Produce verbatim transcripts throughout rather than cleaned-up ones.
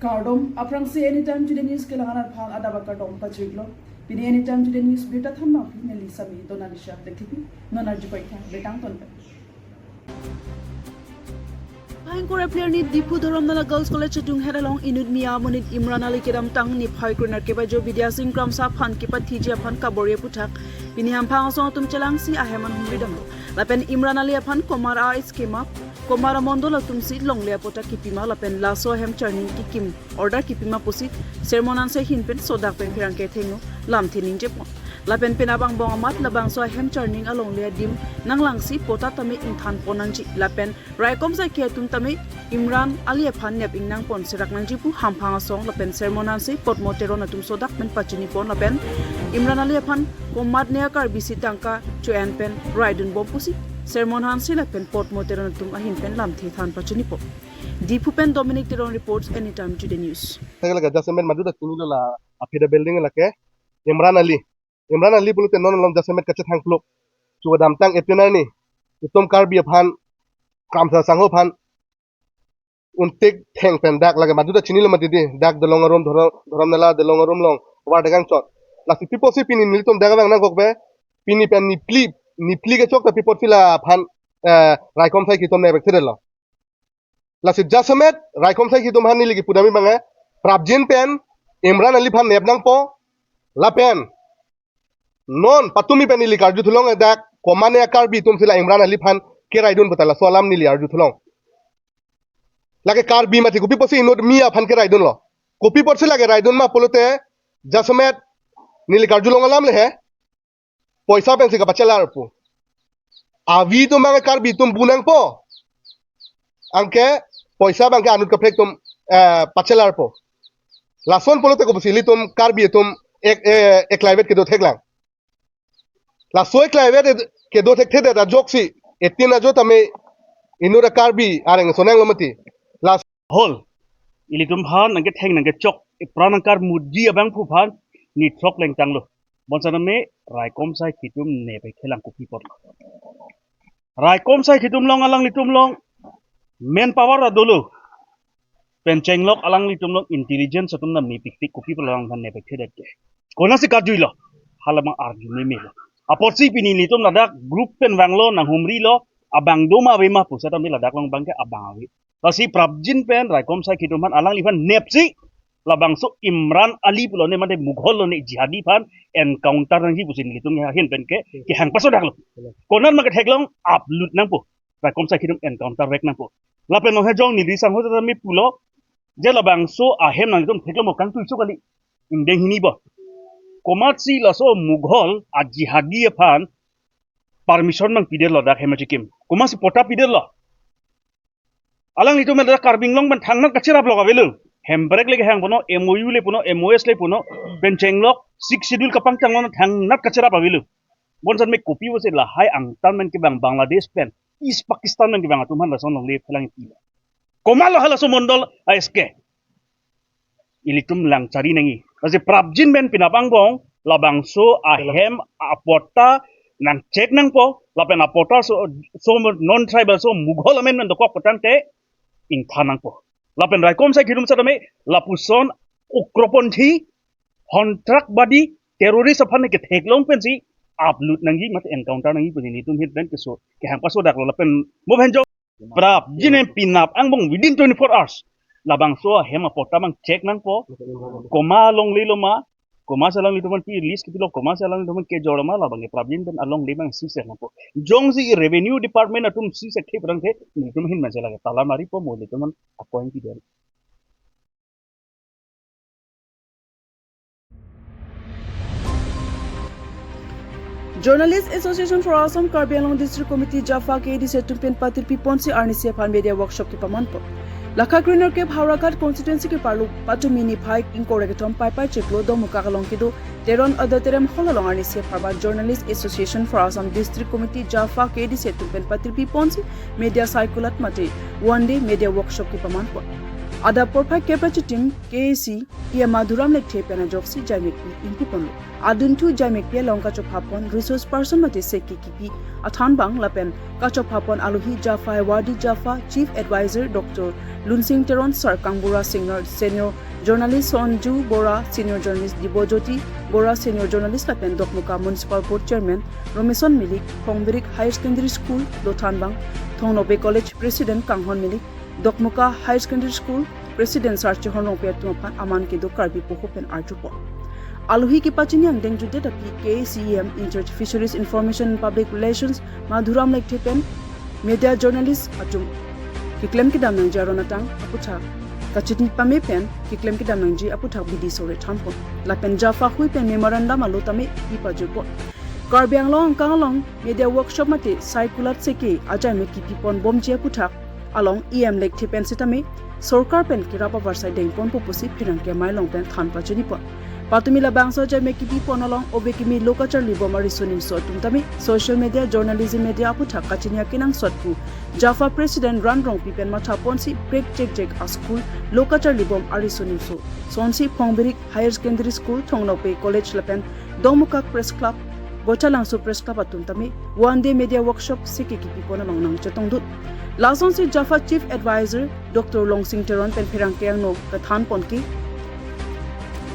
Kardom, aphrangsi Anytime Today News kelang-an aphan adap akardom pajirlo. Pini Anytime Today News birta thanma aphi neli Sami Donalisha Lekhipi, non arju paitha betang ton pen. Phai ingkoi ra phli arni Diphu Dhorom Nala Girls College adunghet along inut Miya amonit Imran Ali kedamtang niphai kre-nerkep ajo Bidya Sing Kramsa aphan kepathiji aphan kabor-i aputhak pini hamphang asong atum chelangsi ahem an humri damlo. Lapen Imran Ali aphan komat a-scheme, komat amondol atumsi longle apatta kipima lapen laso ahem charning kekim order kipima pusi sermon ansai ahin pen sodak pen pherangke athengno lamthe ningjepon. Lapen penap angbong amat labangso ahem charning alongle adim nanglangsi patta tame ingthanpon nangji lapen raikom saikhi atum tame Imran Ali aphan nep ingnangpon serak nangji pu hamphang asong lapen sermon ansai Potmo Teron atum sodak pen pachinipon lapen Imran Ali aphan komatne a-Karbi si tangka cho-en pen raidunbom pusi sermon ansai lapen Potmo Teron atum ahin pen lamthe than pachinipon. Diphu pen Dominic Teron reports, Anytime Today News. Thek lake jasemet madu ta chinilo la aphi ta building lake Imran Ali. Imran Ali pulote non along jasemet kachethang pluk. Chu kedamtang eighteen arni itum Karbi aphan Kramsa sangho aphan untik theng pen dak lake madu ta chinilo mati di, dak Dolong arum Dhorom, Dhorom Nala Dolong arum along war dagang chot. Lasi pi apotsi pini nelitum dak abang nangkokbe, pini pen niphli, niphli kechok ta pi apotsi laphan, eh, raikom saikhi atum nepek thedetlo. Lasi jasemet raikom saikhi atum aphan neli kipu dam abang, eh, prapjin pen Imran Ali aphan nep nangpo lapen non patumi pen neli karju thulong, eh, dak komatne a-Karbi atumsi la Imran Ali aphan keraidun pu ta laso alam neli arju thulong. Lake Karbi mati kopi apotsi inut Miya aphan keraidunlo. Kopi apotsi lake raidun ma pulote jasemet neli karjulong alam le he. Poisa pensi kapachelar pu. Avi atum abang Karbi atum bu nangpo. Anke poisa abang ke anut kaprek atum, eh, pachelar po. Lason pulote kopusi ilitum Karbi atum ek, eh, eklaivet kedo theklang. Laso eklaivet kedo thekthedet ajoksi eighteen ajo tame inut a-Karbi areng sonang lo mati. Las- Hol. Ilitum aphan nangketheng nangkechok, ipran nangkarmutji abangphu aphan ni throk lengtanglo. Bonsitame raikom saikhi atum nepek thelang kopi apot. Raikom saikhi atum along alanglitum along manpower ta dolo. Pen chenglok alanglitum along intelligence atum nam nepikpik, kopi apot alang aphan nepek thedet ke. Konatsi karjuilo. Hala abang arjune melo. Apotsi pini nelitum ladak group pen vanglo, nanghumrilo, abang do ma ave ma pu setame ladak along abang ke abang ave. Lasi prapjin pen raikom saikhi atum aphan alangliphan nepsi labangso Imran Ali pulo ne mate Mughal lo ne jihadi aphan encounter nangji pusi nelitum ahin pen ke kehang pasodaklo. Konat ma ketheklong, aplut nangpo. Raikom saikhi atum encounter vek nangpo. Lapen non hejong neli sangho tame pulo je labangso ahem nanglitum theklong mo, kangtui so kali. Ingdeng hini bo. Komatsi laso Mughal a-jihadi aphan permission abang pidetlo dak hem achikim. Komatsi patta pidetlo. Alanglitum dak Karbi Anglong pen thangnat kacherap lok avelo. Hemprek le kehang puno, M O U le puno, M O S le puno, pen chenglok Sixth Schedule kapangchang lo thangnat kacherap avelo. Bonsitame kopi apotsi lahai angtan pen kevang Bangladesh pen East Pakistan pen kevang atum aphan lason longle phelang ipilo. Komatlo halaso mondol a-S K. Ilitum langchari nangji. Lasi prapjin pen penap angbong labangso ahem apatta nangcheck nangpo, lapen apatta so, so non-tribal, so Mughal amen pen dokok pu tangte ingthan nangpo. Lapen raikom saikhi atum setame lapuson ugroponthi, hontrakbadi, terrorist aphan ketheklong pensi aplut nangji mate encounter nangji pusi nelitum ahin pen keso kehang pasodaklo lapen mo pen jong prapjin pen penap angbong within twenty-four hours labangso ahem apatta abang check nangpo. Komat longlelo ma, komatsi alanglitum aphan pi-release kipilo, komatsi alanglitum aphan kejor ma, labang ke prapjin pen alongle abang seize nangpo. Jongsi revenue department atum seize thekthe pu tangte nelitum ahin pen si lake tala maripo, mo nelitum aphan a-coin pidet. Journalist Association for Assam Karbi Anglong District Committee JAFA K A D C atum pen patirpi ponsi arnisi aphan media workshop kepamanpo. Lakha kre-nerkep Howraghat constituency keparlo patumi niphai ingkoi ra kethom Paipai chiklo Dongmukak along kedo Teron Auditorium Hall along arnisi apharman Journalist Association for Assam District Committee JAFA K A D C atum pen patirpi ponsi media circular mate one day media workshop kepamanpo. Adap porphai kep ra chitim K A C E M Madhuram Lekthe pen ajoksi jaimekpi ingpuponlo. Adunthu jaimekpi along kachophapon resource person mate seke kipi athanbang lapen kachophapon alohi JAFA Awardee JAFA Chief Advisor Doctor Lunsing Teron, Sar Kangbura Singnar, Senior Journalist Sonju Bora, Senior Journalist Dibojyoti Bora, Senior Journalist lapen Dokmoka Municipal Board Chairman Romeson Milik, Phongbirik Higher Secondary School Lothanbang, Thongnobe College President Kanghon Milik, Dokmoka Higher Secondary School President Sar Chehon Rongpi atum aphan aman kedo Karbi poho pen arjupon. Alohi kepachini angdeng jutdet aphi K A C E M in charge Fisheries Information and Public Relations Madhuram Lekthe pen media journalist atum keklem kedam nangji aron atang aputhak kachini pame pen keklem kedam nangji aputhak bidi sore thanpon. Lapen JAFA hui pen memorandum alo tame pi pajupon. Karbi Anglong angkang along media workshop mate sai kulat seke ajaimek kipipon bomji aputhak along E M Lekthe pen sitame sorkar pen kerap avarsai dengponpo pusi pherangke amei along pen than pachinipon. Patumi labangso ajaimek kipipon along ove kimi lo kacharlibom ariso nimso atum tame social media, journalism media aputhak kachini akenangsot pu JAFA President Ran Rongpi pen mathaponsi prek jekjek a-school lo kacharlibom ariso nimso sonsi Phongbirik Higher Secondary School, Thongnobe College lapen Dokmoka Press Club, Boithalangso Press Club atum tame one day media workshop seke kipipon along nangchetongdun. Lasonsi JAFA Chief Advisor Doctor Lunsing Teron pen pherangke angno kathanpon ke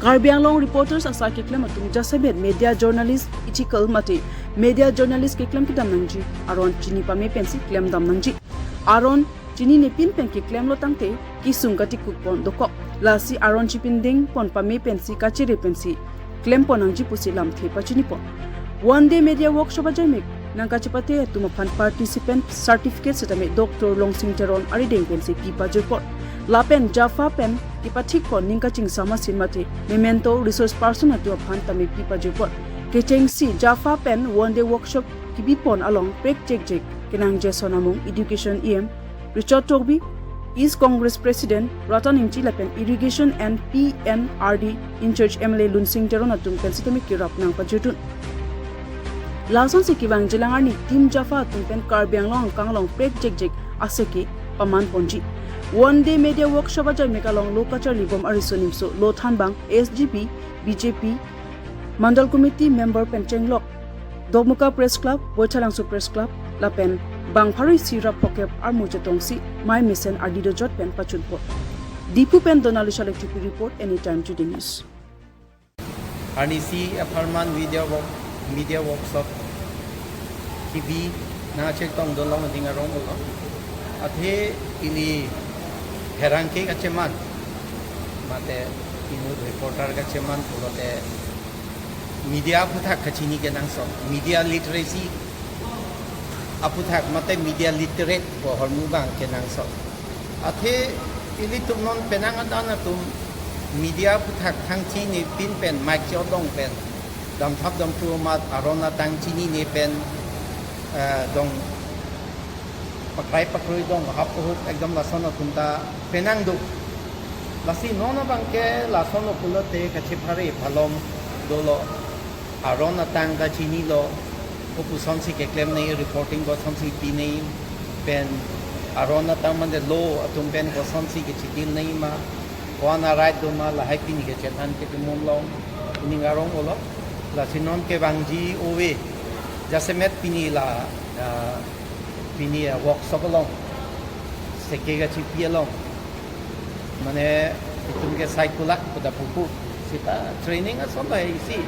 Karbi Anglong reporters asai keklem atum jasemet media journalist ethical mate media journalist keklem kedam nangji aron chini pame pensi klemdam nangji. Aron chininepin pen keklemlo tangte kesung katikukpon dokok. Lasi aron chipindengpon pame pensi kachere pensi klempon nangji pusi lamthe pachinipon. One day media workshop ajaimek nangkachepate atum aphan participant certificate sitame Doctor Lunsing Teron arideng pensi pi pajupon. Lapen JAFA pen kepathikpon ning kachingsam asin mate memento resource person atum aphan tame pi pajupon. Kechengsi JAFA pen one day workshop kipipon along prek jekjek kenangje ason amung Education E M Richard Tokbi, East Congress President Ratan Ingti lapen Irrigation and P N R D in charge M L A Lunsing Teron atum pen sitame kerap nangpajutun. Lasonsi kevangjilang arni Team JAFA atum pen Karbi Anglong angkang along prek jekjek aseke pamanponji. One day media workshop ajaimek along lo kacharlibom ariso nimso Lothanbang S G B, B J P, Mandal Committee member pen chenglok Dokmoka Press Club, Boithalangso Press Club lapen bang pharo isi ra phokep armu chetongsi mei mesen ardi dojot pen pachunpon. Diphu pen Donalisha Lekchipi report, Anytime Today News. Arnisi apharman media work, media workshop kibi nangchetongdunlong ning arong ulo. Athe ili pherangke kacheman mate inut reporter kacheman pulote media aphuthak kachini kenangsot, media literacy aphuthak mate media literate pu ahormu abang kenangsot. Athe ilitum non penang adan atum media aphuthak thangchinepin pen mic chodong pen damthap damthu amat aron atang chinine pen, eh, dong pakrai pakroi dong hap ahuk ekdom lason atum ta penang do. Lasi non abangke lason pulote kachephare phalom dolo. Aron atang ta chinilo, kopusonsi keklem nangji, reporting kosonsi pi nangji, pen aron atang mande lo atum pen kosonsi kechidil nangji ma, ko-an a-right do ma, lahai pini kechethan kepimon long, ining arong ulo. Lasi non kevangji ove, jasemet pini la, ah, pini a-workshop along, seke kachipi along, mane itum ke sai kulat pu ta pupu, seta training ason lahai isi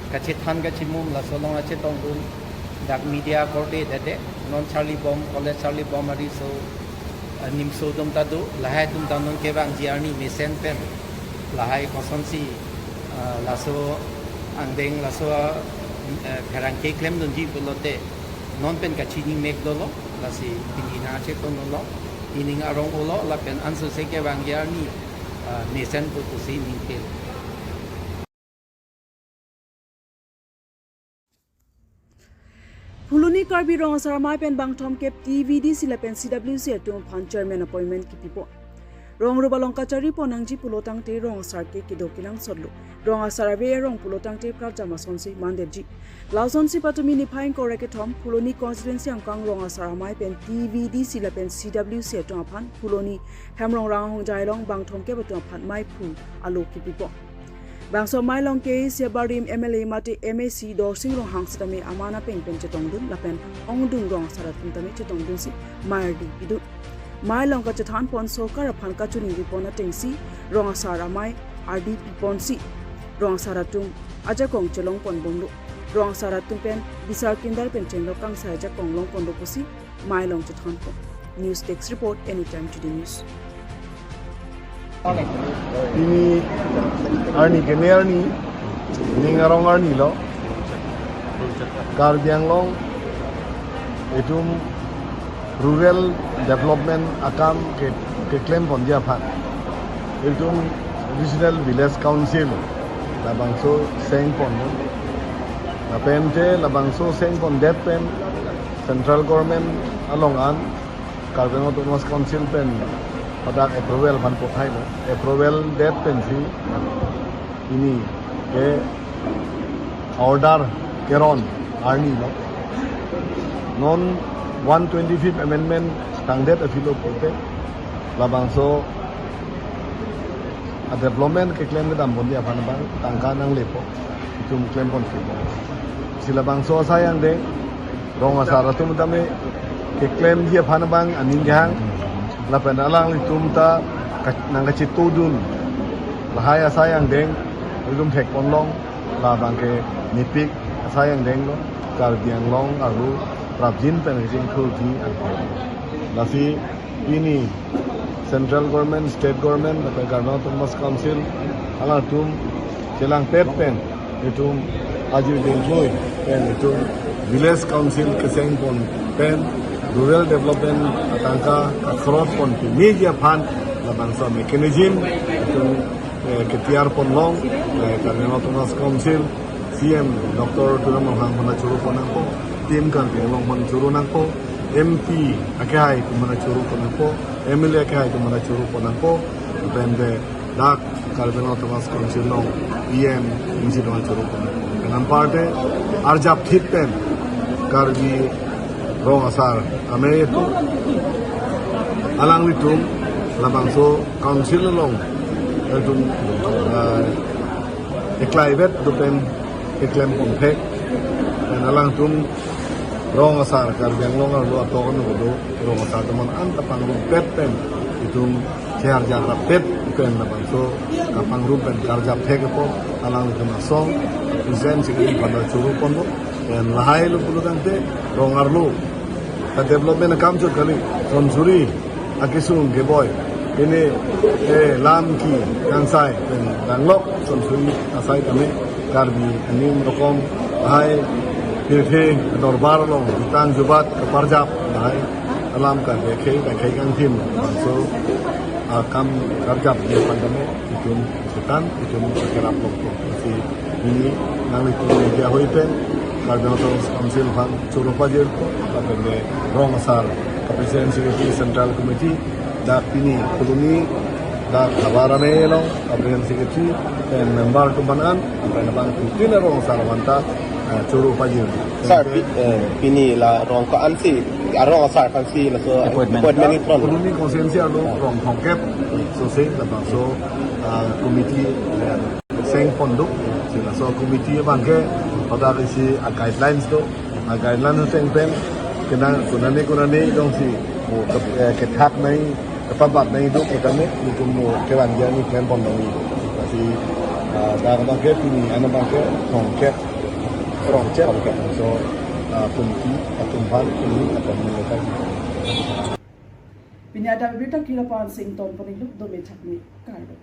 kachethan kachimum laso along achetongdun. Dak media korte dede, non charlibom, college charlibom ariso, ah, nimso atum ta do, lahai atum ta non kevangji arni mesen pen lahai kosonsi, ah, laso angdeng laso, ah, pherangke klemdunji pulote non pen kachini mek dolo. Lasi pini nangchetongdunlo, ining arong ulo, lapen anso seke vangji arni, ah, mesen pu pusi ningpil. Phuloni Karbi Rong Asar Amei pen bangthom kep T V D C lapen C W C atum aphan chairman appointment kipipo. Rong rup along kachari pon nangji pulo tangte rong asar ke kedo kelang sotlo. Rong asar ave erong pulo tangte prapjam asonsi mandetji. Lasonsi patumi niphai ingkoi ra kethom Phuloni constituency angkang rong asar amei pen T V D C lapen C W C atum aphan Phuloni Hemrongrang ahongjai along bang thomkep atum aphan mei phu alo kipipo. Bangso amei along K A A C abarim M L A mate M A C Dorsing Ronghang sitame aman apeng pen chetongdun lapen ongdung rong asar atum tame chetongdunsi mei ardi pidun. Amei along kachethan pon sorkar aphan kachoningri pon atengsi rong asar amei ardi piponsi rong asar atum ajakong chelong pon bomlo. Rong asar atum pen bisar kindar pen chenglok kangsai ajakong long ponlo pusi amei along chethan pon. News Desk Report, Anytime Today News. Pini arni kene arni, ning arong arni lo, Karbi Anglong itum rural development akam ke, keklem ponji aphan itum Regional Village Council labangso seng pon, lapen te labangso seng pondet pen Central Government along an Karbi Anglong Autonomous Council pen hadak approval aphan pothai lo. Approval det pensi pini ke order keron arni lo. Non one twenty-fifth amendment tangdet aphi lo pulote labangso a development keklem kedam ponji aphan abang tangka nanglepo, itum klem pon kipo. Si labangso asai angdeng rong asar atum tame keklemji aphan abang aning kehang, lapen alanglitum ta ka-, nangkachetongdun lahai asai angdeng itum thek ponlong, labang ke nipik asai angdeng lo, Karbi Anglong arlo prapjin pen kachingthurji angdeng. Lasi pini Central Government, State Government, lapen Karbi Anglong Autonomous Council alangtum chelangpet pen itum ajir dingkloi pen itum Village Council keseng pon pen rural development atangka kakrot pon pini ji aphan labangso mechanism itum, eh, ketiyar ponlong, eh, Karbi Anglong Autonomous Council C M Doctor Tuliram Ronghang aphan choro pon nangpo, Team Karbi Anglong aphan choro nangpo, M P akehai atum aphan choro pon nangpo, M L A akehai atum aphan choro pon nangpo, lapen te dak Karbi Anglong Autonomous Council along E M, M C atum aphan choro pon nangpo. Pen anparta arjap thit pen Karbi rong asar amei atum alanglitum labangso council along itum, eh, eklaivet do pen keklem pon thek. Pen alangtum rong asar Karbi Anglong arlo atok ano do rong asar atum an ta pangrumpet pen itum seharja rapet pen labangso kapangrum pen karjap thek apot alanglitum asong President Secretary aphan choro ponlo. Pen lahai lo pulo tangte rong arlo ta development akam chot kali, sonsuri akesung keboi, pine, eh, lam ki kangsai pen danglok sonsuri asai tame Karbi aning rokom hai pirthe dorbar along tang jubat kaparjap hai alam ka dekhe dekhe kangthim bangso akam karjap ji aphan tame itum setan itum kerap lok. Si pini nanglitum media hoi pen Karbi Anglong Autonomous Council aphan choro pajirpo, lapen te rong asar ka President Secretary Central Committee, dak pini Phuloni dak habar amei along ka President Secretary pen member atum aphan an, lapen abang putin rong asar aphan ta, eh, choro pajir. Sir, pi-, eh, pini la rong ko-ansi, arong asar ko-ansi laso appointment, appointment itron. Phuloni constituency arlo rong thomkep sose labangso, ah, committee, eh, seng pon do, si laso committee abang ke hadak isi a guidelines do, a guidelines seng pen kena konane konane jongsi mo ke-, eh, kethak nai, kepabat nai do, ketame itum mo kevan dia ni klem pon nai. Lasi, ah, dak abang ke pini an abang ke thomkep, rong chet thomkep. So, ah, committee atum aphan pini atum ni letak. Pini adap abirta kira pan sing ton pon iklup do methak ni kaido.